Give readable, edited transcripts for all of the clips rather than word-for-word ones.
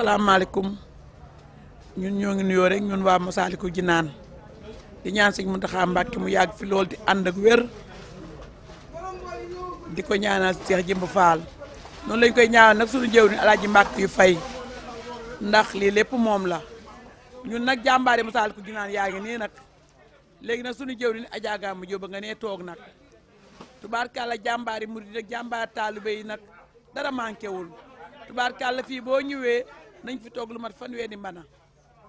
asalaamaaleykum ñun ñoo ngi nuyoo rek ñun waa Massalikul Jinaan di ñaan Sëñ Muntaxa Mbàkke mu yàgg fi lool di ànd ak wér di ko ñaanal Cheikh Jëmb Fall noonu lañ koy ñaanal nag suñu jëwriñ Alaaji Mbàkke yu fay ndax lii lépp moom la ñun nag jàmbaari Massalikul Jinaan yaa ngi nii nag léegi nag suñu jëwriñ Adja Gamou Diop nga nee toog nag tubaarkàlla jàmbaari murid ak jàmbaar taalibe yi nag dara manqué wul tubaarkàlla fii boo ñëwee nañ fi toog lu mat fanweeri mbana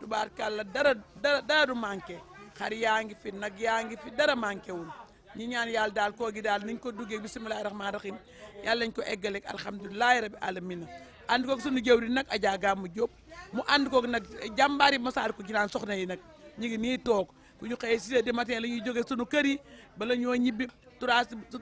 tubaarkàlla dara du manqué xar yaa ngi fi nag yaa ngi fi dara manqué wul ñi ñaan yàlla daal koo gi daal niñ ko duggee bisimilahi rahmaani rahim yàlla nañ ko eggaleeg alhamdulilahi rabi alamina ànd koog suñu jëwriñ nag Adja Gamou Diop mu ànd koog nag jàmbaari Massalikul Jinaan soxna yi nag ñu ngi nii toog bu ñu xëyee 6 heures du matin la ñuy jógee suñu kër yi bala ñoo ñibbi 3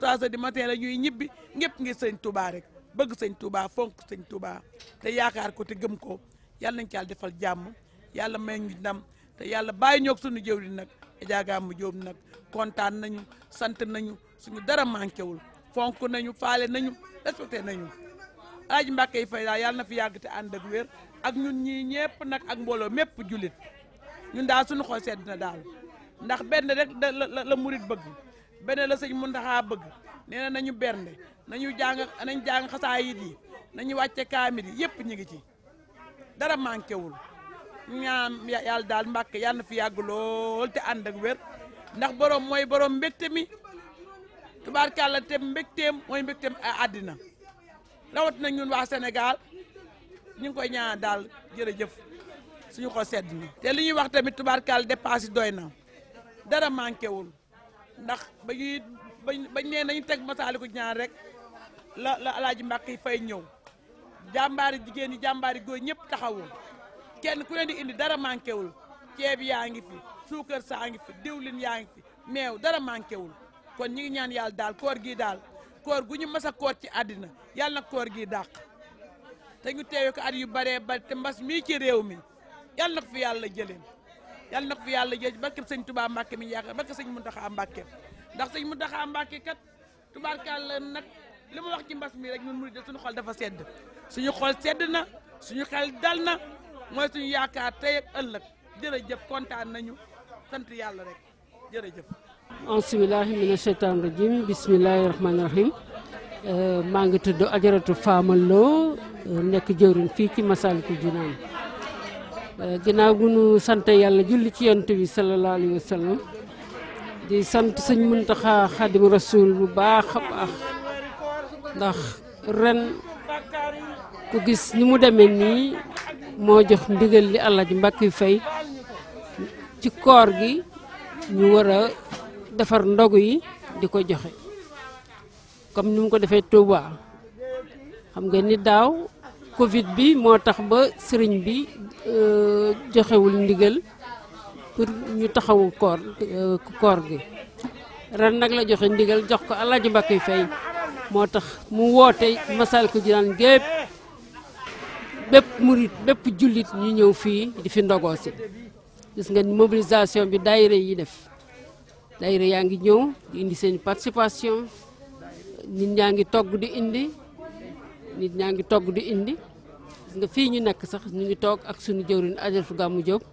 heures du matin la ñuy ñibbi ñëpp ngi sëñ Touba rek bëgg sëñ Touba fonk sëñ Touba te yaakaar ko te gëm ko yàlla nañ ci yàlla defal jàmm yàlla may ñu ndam te yàlla bàyyi ñoog suñu jëwriñ nag Adja Gamou Diop nag kontaan nañu sant nañu suñu dara manqué wul fonk nañu faale nañu respecté nañu Alaaji Mbàkke yi fay daal yàlla na fi yàgg te ànd ak wér ak ñun ñii ñëpp nag ak mbooloo mépp jullit ñun daal suñu xol sedd na daal ndax benn rek la murit bëgg benn la sëñ Muntaxa bëgg nee na nañu bernde nañu jàng xasaayid yi nañu wàcce kaamil yi yëpp ñu ngi ci dara manqué wul ñaan yàlla daal Mbàkke yàlla na fi yàgg lool te ànd ak wér ndax borom mooy borom mbégte mi tubaarkàlla te mbégteem mooy mbégteem àddina rawat na ñun waa Sénégal ñu ngi koy ñaan daal jërëjëf suñu xol sedd na te li ñuy wax tamit tubaarkàlla dépasse yi doy na dara manqué wul ndax bañ nee nañu teg Massalikul Jinaan rek la Alaaji Mbàkke yi fay ñëw jàmbaari jigéen ñi jàmbaari góor ñëpp taxawul kenn ku ne di indi dara manqué wul ceeb yaa ngi fi suukar saa ngi fi diwlin yaa ngi fi meew dara manqué wul kon ñi ngi ñaan yàlla daal koor gi daal koor gu ñu mas a koor ci àddina yàlla na koor gi dàq te ñu teewe ko at yu baree bari te mbas mii ci réew mi yàlla na ko fi yàlla jëlee yàlla na ko fi yàlla jëlee barke sëñ Touba Mbàkke mi yaakaar barke sëñ Muntaxa Mbàkke ndax sëñ Muntaxa Mbàkke kat tubaarkàlla nag li ma wax ci mbas mi rek ñun murid suñu xol dafa sedd suñu xol sedd na suñu xel dal na mooy suñu yaakaar tey ak ëllëg jërëjëf kontaan nañu sant yàlla rek jërëjëf. Bismillahi mina shaytaan rajim bismillahi rahmaani rahim maa ngi tudd Ajaratu Fama Lo nekk jëwriñ fii ci Massalikul Jinaan ginnaaw bu nu sant yàlla julli ci yonent bi sallallahu alayhi wa sallam di sant sëñ Muntaxa Xaadimu Rasuul bu baax a baax ndax ren ku gis ni mu demee nii moo jox ndigal li Alaaji Mbàkke Fay ci koor gi ñu war a defar ndogu yi di ko joxe comme ni mu ko defee Touba xam nga ni daaw Covid bi moo tax ba sëriñ bi joxewul ndigal pour ñu taxawu koor gi ren nag la joxe ndigal jox ko Alaaji Mbàkke Fay moo tax mu woote Massalikul Jinaan gépp bépp murit bépp jullit ñu ñëw fii di fi ndogoo si gis nga ni mobilisation bi daayira yi def daayira yaa ngi ñëw di indi seen participation nit ñaa ngi togg di indi nit ñaa ngi togg di indi gis nga fii ñu nekk sax ñu ngi toog ak suñu jëwriñ Ajaratu Gamou Diop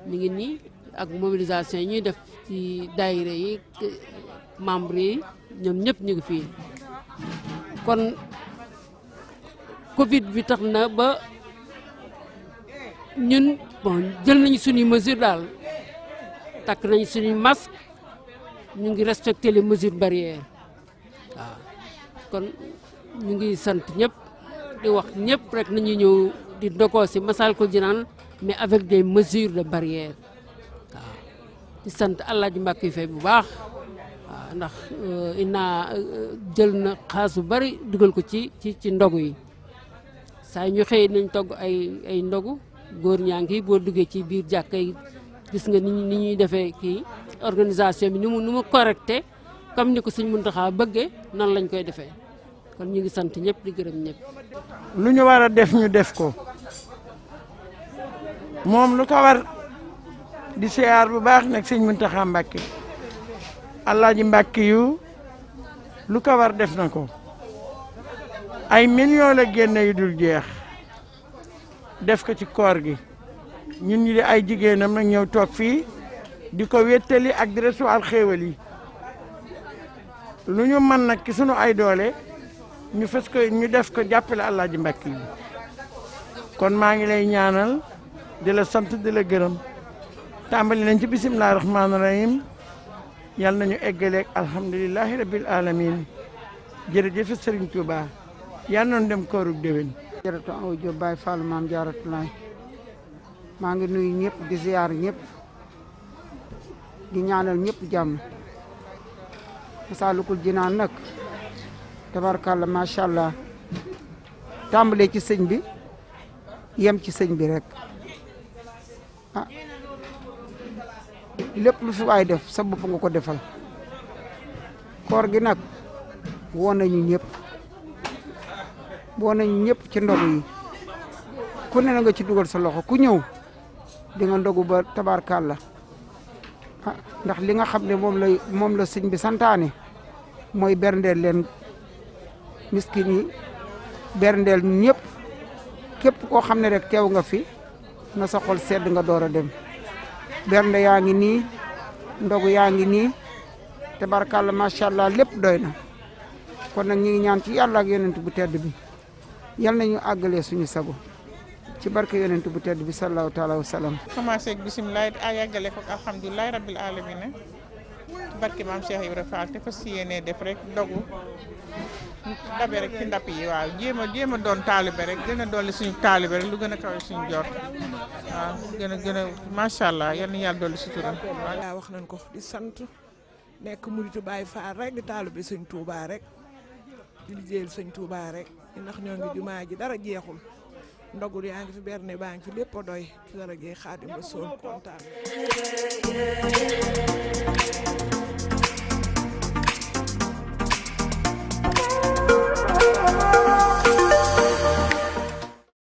ñu ngi nii ak mobilisation yi ñuy def ci daayira yi membre yi ñoom ñëpp ñu ngi fii kon Covid bi tax na ba ñun bon jël nañu suñuy mesures daal takk nañu suñuy masque ñu ngi respecter les mesures barrières waaw kon ñu ngi sant ñëpp di wax ñëpp rek nañu ñëw di ndogoo si Massalikul Jinaan mais avec des mesures de barrière waaw di sant Alaaji Mbàkke Fay bu baax waaw ndax jël na xaalis bu bari dugal ko ci ndogu yi saa ñu xëy nañ togg ay ndogu góor ñaa ngi boo duggee ci biir jàkka yi gis nga ni ñuy defee kii organisation bi ni mu correcté comme ni ko sëñ Muntaxa bëggee nan lañ koy defee kon ñu ngi sant ñëpp di gërëm ñëpp. lu ñu war a def ñu def ko moom lu ko war di siyaar bu baax nag sëñ Muntaxa Mbàkke Alaaji Mbàkke yu lu ko war def na ko ay millions la génne yu dul jeex def ko ci koor gi ñun ñi di ay jigéenam nag ñëw toog fii di ko wéttali ak di recevoir xéewal yi lu ñu mën nag ki sunu ay doole ñu fës ko ñu def ko jàppale Alaaji Mbàkke yi kon maa ngi lay ñaanal di la sant di la gërëm tàmbali nañ ci bisimilah rahmaani rahim yal nañu eggaleeg alhamdulilahi rabil alamin jërëjëf Serigne Touba yal nañu dem koorub déwén. Jaratu Awa Diop Baye Fall maam Jaaratu Laay maa ngi nuyu ñëpp di ziar ñëpp di ñaanal ñëpp jàmm Masaalikul Jinaan nag tabarkàlla macha allah tàmbalee ci sëñ bi yem ci sëñ bi rek ah lépp lu fi waay def sa bopp nga ko defal koor gi nag woo nañu ñëpp ci ndogu yi ku ne na nga ci dugal sa loxo ku ñëw di nga ndogu ba tabarkàlla ah ndax li nga xam ne moom la sëñ bi santaane mooy berndeel leen miskin yi berndeel ñëpp képp koo xam ne rek teew nga fi na sa xol sedd nga door a dem bernde yaa ngi nii ndogu yaa ngi nii tabarkàlla macha allah lépp doy na kon nag ñu ngi ñaan ci yàlla ak yonent bu tedd bi yal nañu àggalee suñu sago ci barke yonent bu tedd bi sallallahu taala wa sallam. commencé ak bisimilah a yàggale ko alhamdulilah rabbil alamin barke maam Cheikh Ibra Fall te fas yéene def rek dogu dabe rek ci ndap yi waaw jéem a doon taalibe rek gën a dolli suñu taalibe rek lu gën a kawe suñu jot waaw gën a macha allah yal na yàlla dolli sutura. waaw wax nañ ko di sant nekk muritu Baay Faal rek di taalibe sëñ Touba rek di liggéeyal sëñ Touba rek ndax ñoo ngi jumaa ji dara jeexul ndogul yaa ngi fi berne baa ngi fi lépp a doy ci dara jeex Xaadim Rasuul kontaan